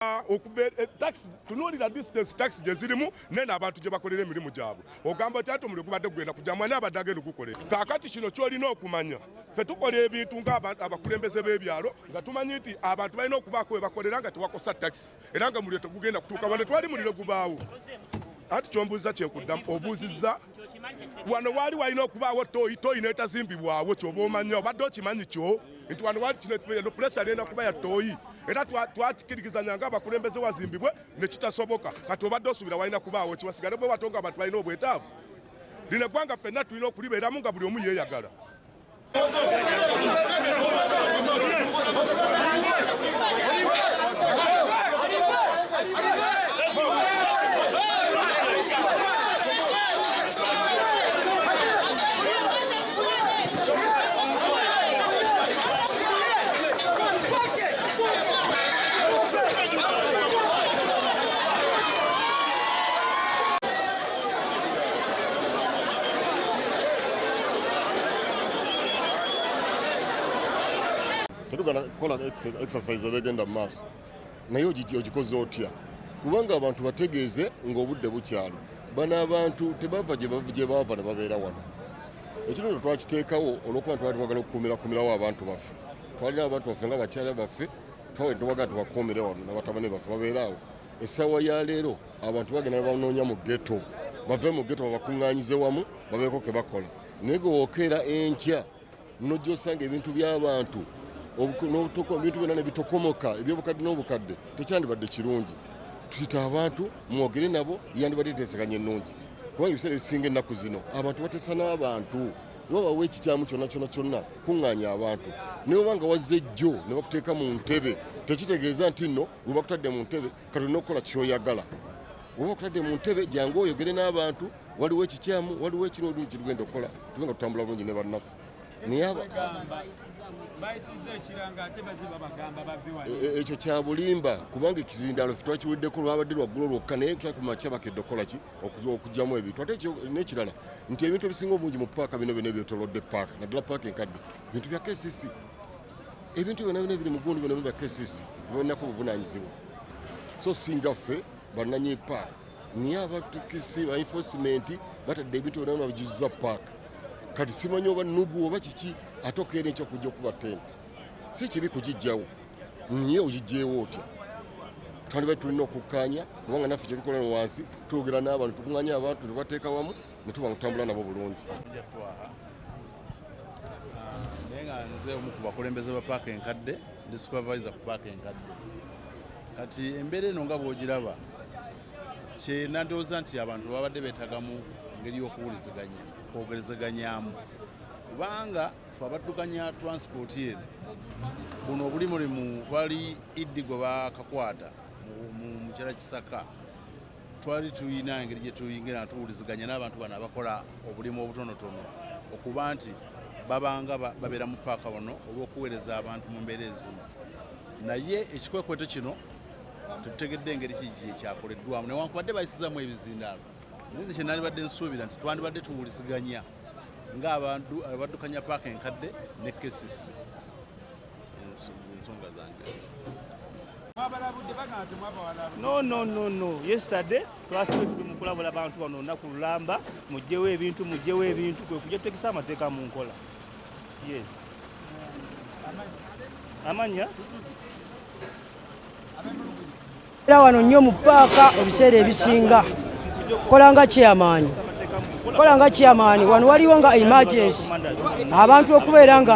Okuva taxi, tunuulira distance taxi gye zirimu nene abantu gye bakolera emirimu gyabwe. Ogamba oti ate omuliro gubadde gugenda kujja, mwani abadde agenda ogukolera? Kaakati kino kyolina okumanya, ffe tukola ebintu ng'abakulembeze b'ebyalo nga tumanyi nti abantu balina okubaako we bakolera nga tewakosa taxi, era nga muliro tegugenda kutuuka wano. Twali muliro gubaawo, anti kyombuuza kyenkuddamu. Obuuzizza wano waali walina okubaawo toyi, toyi n'etazimbibwawo. Kyoba omanya, obadde okimanyi kyo nti wano wali kino eno place alina kuba ya toyi, era twakikirizanya nga abakulembeze wazimbibwe nekitasoboka. Kati obadde osuubira walina kubaawo kiwasigale bwe wato nga abantu balina obwetaavu. Lino eggwanga ffenna tulina okulibeeramu nga buli omu yeeyagala. Tetugana kukola exercise ebegenda mu maaso, naye ogikoze otya? Kubanga abantu bategeeze ng'obudde bukyali. Bano abantu tebava gye baava ne babeera wano. Ekino twakiteekawo olw'okuba twali twagala okukuumirakumirawo abantu baffe. Twalina abantu baffe nga bakyala baffe, twali twagala tubakuumire wano n'abatabani baffe babeere awo. Essaawa ya leero abantu bagenda ne banoonya mu ghetto, bave mu ghetto babakuŋŋaanyize wamu babeeko ke bakola. Naye gwe wookeera enkya nojja osanga ebintu by'abantu ebintu byonna ne bitokomoka, ebyobukadde n'obukadde, tekyandibadde kirungi. Tuyita abantu mwogere nabo, yandibadde enteeseganya ennungi, kubanga ebiseera ebisinga ennaku zino abantu bateesa n'abantu. Wabawo ekikyamu kyonna kyonna kyonna, kuŋŋaanya abantu. Naye oba nga wazze jjo ne bakuteeka mu ntebe, tekitegeeza nti nno bwe bakutadde mu ntebe kati olina okukola kyoyagala. Oba bakutadde mu ntebe, jangu oyogere n'abantu, waliwo ekikyamu, waliwo ekino kirugenda okukola, tube nga tutambula bulungi ne bannaffe. Naye Bayisizza ekiranga ate baze babagamba bave wano. Ekyo kya bulimba, kubanga ekizindaalo ffe twakiwuliddeko lwabadde lwaggulo lwokka, naye kyakumakya bakedde okukola ki? Okugyamu ebintu. Ate n'ekirala nti ebintu ebisinga obungi mu paaka bino byonna ebyetolodde paaka, naddala paaka enkadde, bintu bya KCC. Ebintu byonna byonna ebiri mu gundi byonna bya KCC, balinako obuvunaanyizibwa, so singa ffe bannanyini paaka. Naye abatukisi ba enforcement batadde ebintu byonna babijuzza paaka. Kati simanyi oba nugu oba kiki, ate okeera enkya okujja okuba tenti. Si kibi kugijjawo, naye ogijjeewo otya? Twandibadde tulina okukkaanya, kubanga naffe kyetukola no wansi twogera n'abantu, tukuŋŋaanya abantu ne tubateeka wamu ne tuba nga tutambula nabo bulungi. Twaha, naye nga nze omu ku bakulembeze ba paaka enkadde, ndi supervisor ku paaka enkadde. Kati embeera eno nga bw'ogiraba, kyena ndowooza nti abantu babadde beetagamu ngeri y'okuwuliziganya, kwogerezeganyaamu, kubanga fe abaddukanya transport eno, buno obulimulimu twali iddi gwe bakakwata mu kyala Kisaka, twali tulina engeri gye tuyingira nga tuwuliziganya n'abantu bano abakola obulimu obutonotono, okuba nti babanga babeera mu paaka wano olw'okuweereza abantu mu mbeera ezimu. Naye ekikwekweto kino tetutegedde engeri ki kyakoleddwamu, newankubadde bayisizaamu ebizindaalo. Naye nze kyenandibadde nsuubira nti twandibadde tuwuliziganya ng'abantu abaddukanya paaka enkadde ne KCC. Ensonga zange. Mwabalabudde, bagamba temwabawalabudde. No, no, no, no. Yesterday twasibe tuli mu kulabula abantu bano olunaku lulamba, mugyewo ebintu, mugyewo ebintu, kwe kujja tutegese amateeka mu nkola. Yes, amanya. Era wano nnyo mu paaka ebiseera ebisinga kola nga chairman, kola nga chairman. Wano waliwo nga emergency, abantu okubeera nga